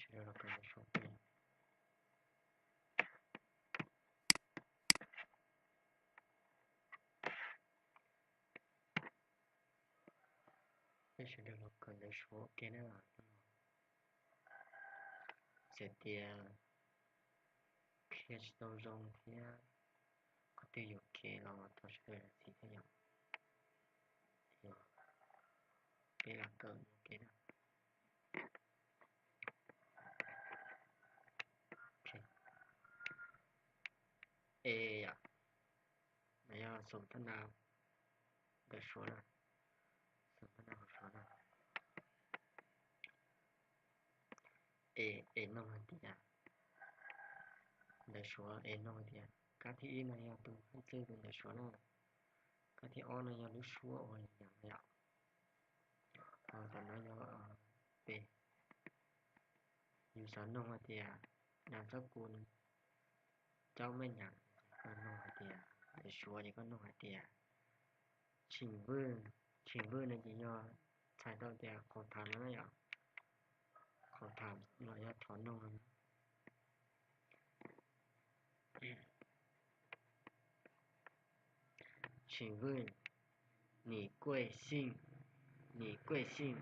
Sawv daws los kawm ntawv Suav ua ke. Peb sawv daws los kawm ntawv Suav ua ke na. Txawm tias qhia tsis tau zoo thiab qhov twg yuam kev los thov sawv daws zam txim thiab yom. Peb los kawm ua ke na. E yom, no yog xoom thab na ntawm Suav na, xoom thab na hauv Suav na. E, es noog hais tias, ntawm Suav es noog hais tias, kab thib ib no yog tus hais txog tus ntawm Suav na, kab thib ob no yog lub suab uas yus nyeem yom. Ho tam no yog pem, yus xav noog hais tias, nam txab kus caub mej nyam, koj noog hais tias, ntawm Suav ces koj noog hais tias, chim vwj, chim vwj no ces yog txhais tau tias qhov tham no na yom, qhov tham los yog thov noog no. Chim vwj, nim kuaj xij, nim kuaj xij,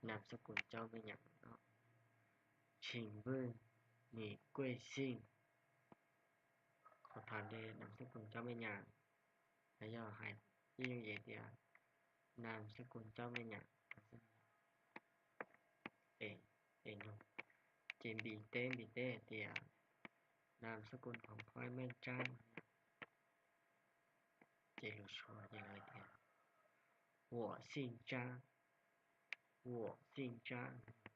nam txab kus caub mej nyam. Chim vwj, nim kuaj xij, qhov tham tias nam txab kus caub mej nyam, los yog hais ib yooj yim tias, nam txab kus caub mej nyam. Es, es no ces npis teb, npis teb hais tias, nam txab kus thov qhov mej tsab. Ces lus Suav ces lawv tias, vuam xij tsab, vuam xij tsab,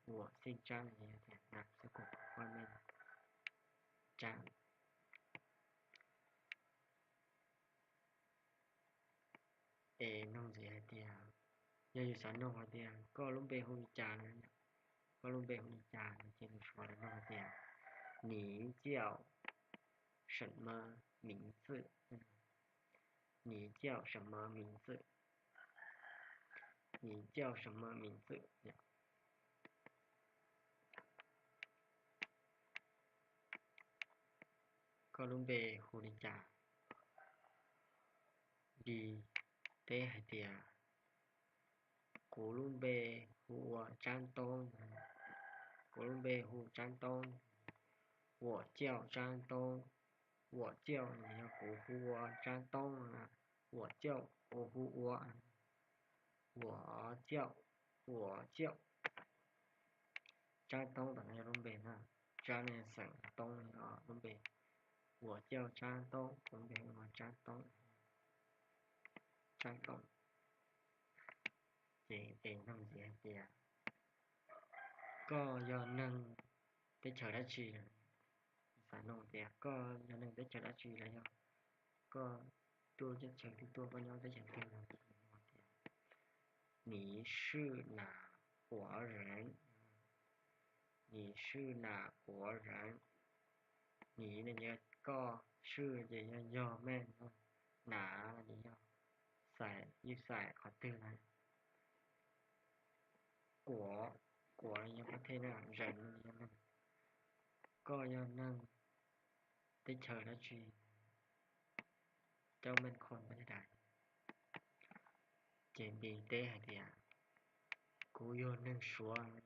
vuam xij tsab, nam txab kus thov qhov mej tsab. Es noog ntxiv hais tias, yog yus xav noog hais tias koj lub npe hu li cas no, koj lub npe hu li cas no ces lus Suav lawv noog hais tias, 你叫什么名字? 你叫什么名字? 你叫什么名字? Koj lub npe hu li cas? Npis teb hais tias, kuv lub npe hu ua Tsab Toob. Kuv lub npe hu Tsab Toob. 我叫张东. 我叫 no yog kuv hu ua Tsab Toob. 我叫 ua hu ua. 我叫, 我叫. Tsab Toob tam no yog lub npe na. Tsab no yog xeem, Toob no yog lub npe. 我叫张东, kuv lub npe hu ua Tsab Toob. Tsab Toob. Ces es noog ntxiv hais tias, koj yog neeg teb chaws dab tsi? Xav noog tias koj yog neeg teb chaws dab tsi los yog koj tuaj teb chaws twg tuaj, koj nyob teb chaws twg no. 你是哪国人? 你是哪国人? 你 no ces koj, 是 ces yog, yog mej, 哪 no ces yog, 在, yus xaiv qhov twg na. 国, 国 no yog pab thej na, 人 no yog neeg. Koj yog neeg teb chaws dab tsi? Coj mej kho pab thej dais. Ces npis teb hais tias, kuv yog neeg Suav.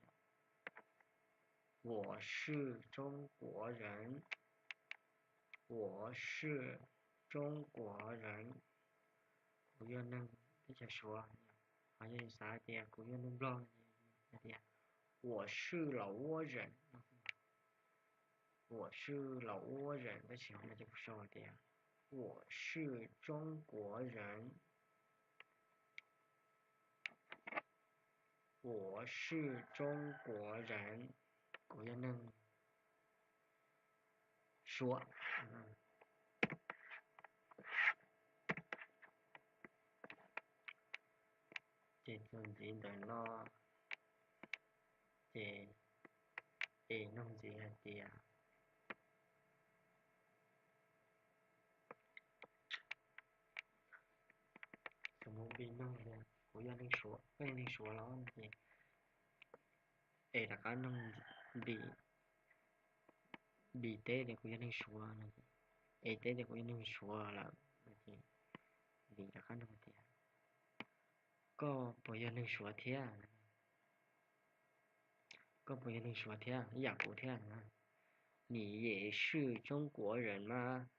我是中国人. 我是中国人. Kuv yog neeg teb chaws Suav. Ho yog yus xav hais tias kuv yog neeg Nplog no, hais tias, 我是老挝人. 我是老挝人, tab sis hauv no ces kuv sau hais tias, 我是中国人. 我是中国人. Kuv yog neeg Suav. Ces txuas ntxiv ntawm no, ces es noog ntxiv hais tias, xws li npis noog tias kuv yog neeg Suav, koj yog neeg Suav los no ces es rov qab noog, Npis, Npis teb tias kuv yog neeg Suav no, es teb tias kuv yog neeg Suav lawm no ces Npis rov qab nug tias, koj puas yog neeg Suav thiab? Koj puas yog neeg Suav thiab, ib yam kuv thiab? 你也是中国人吗?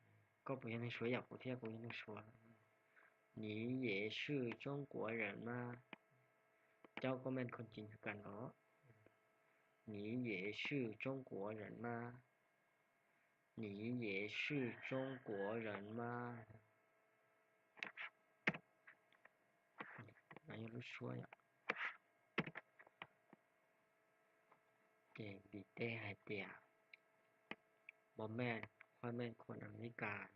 Koj puas yog neeg Suav ib yam kuv thiab, kuv yog neeg Suav. 你也是中国人吗? Caub comment kho ci ncu kas los. 你也是中国人吗? 你也是中国人吗? No yog lub suab yom. Ces Npis teb hais tias, Bo mej, qhov mej khuam Amelikas?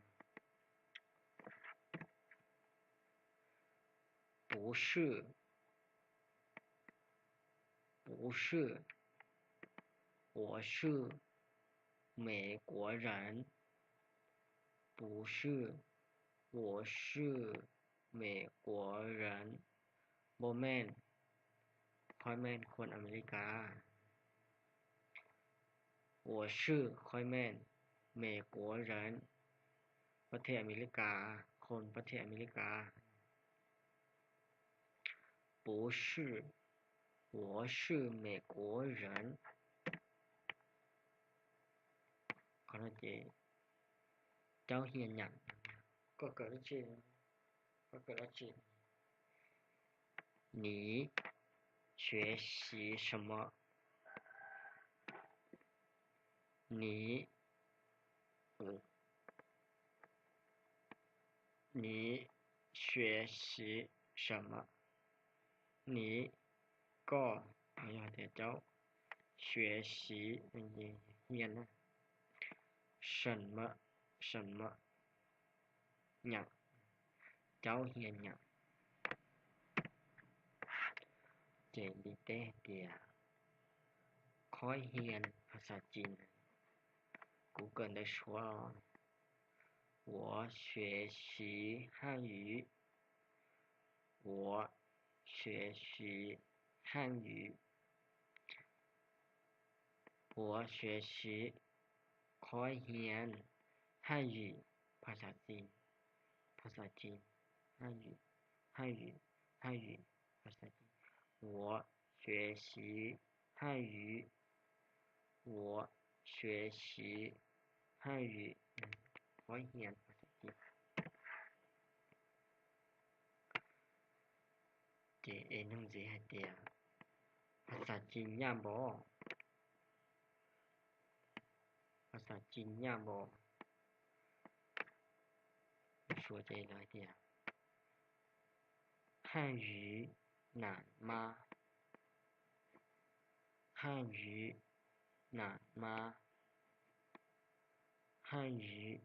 不是，不是，我是美国人。不是，我是美国人。Bo mej, qhov mej khuam Amelikas? 我是 qhov mej, 美国人, ประเทศอเมริกา, khuam ประเทศอเมริกา. 不是，我是美国人. Qhov no ces caub hias nyam. Koj kawm dab tsi? Koj kawm dab tsi? 你学习什么？你，你学习什么？你 koj, yog tias caub, 学习 hias na, 什么, 什么 nyam, caub hias nyam. Ces Npis teb hais tias, qhov hias phas xas ci, kuv kawm ntawv Suav. 我学习汉语。我学习汉语。我学习 qhov hias, 汉语 phas xas ci, phas xas ci, 汉语, 汉语, 汉语 phas xas ci. 我学习汉语。我学习汉语. Qhov hias phas xas ci. Ces es nug ntxiv hais tias, phas xas ci nyaj npaum? Phas xas ci nyaj npaum? Suav ces lawv hais tias, 汉语难吗？汉语难吗？汉语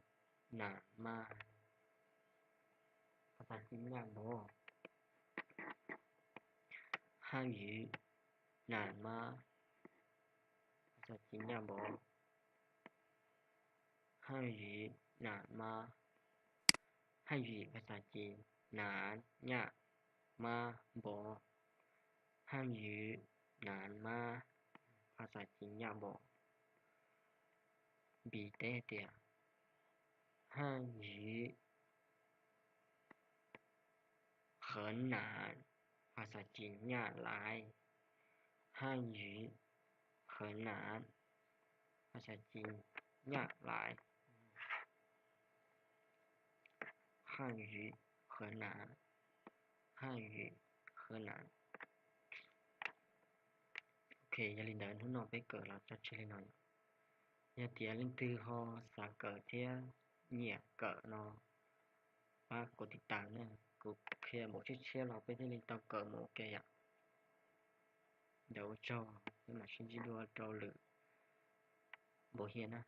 难吗？Phas xas ci nyaj npaum? 汉语难吗? Phas xas ci nyaj npaum? 汉语难吗? 汉语 phas xas ci, 难 nyaj, 吗 npaum. 汉语难吗? Phas xas ci nyaj npaum? Npis teb tias, 汉语很难, phas xas ci nyaj laiv. 汉语很难, phas xas ci nyaj laiv. 汉语很难, 汉语很难. Ok, yog li ntawd hnub no peb kawm los tso tseg li no. Yog tias leej twg ho xav kawm thiab nyiam kawm no, pab kuv tiv tas na, kuv qhia npaum tshiab tshiab los peb thiaj li tau kawm mus ua ke yom. Ntawd ua tsaug, peb mam sib ntsib dua rau lwm npaum hias na.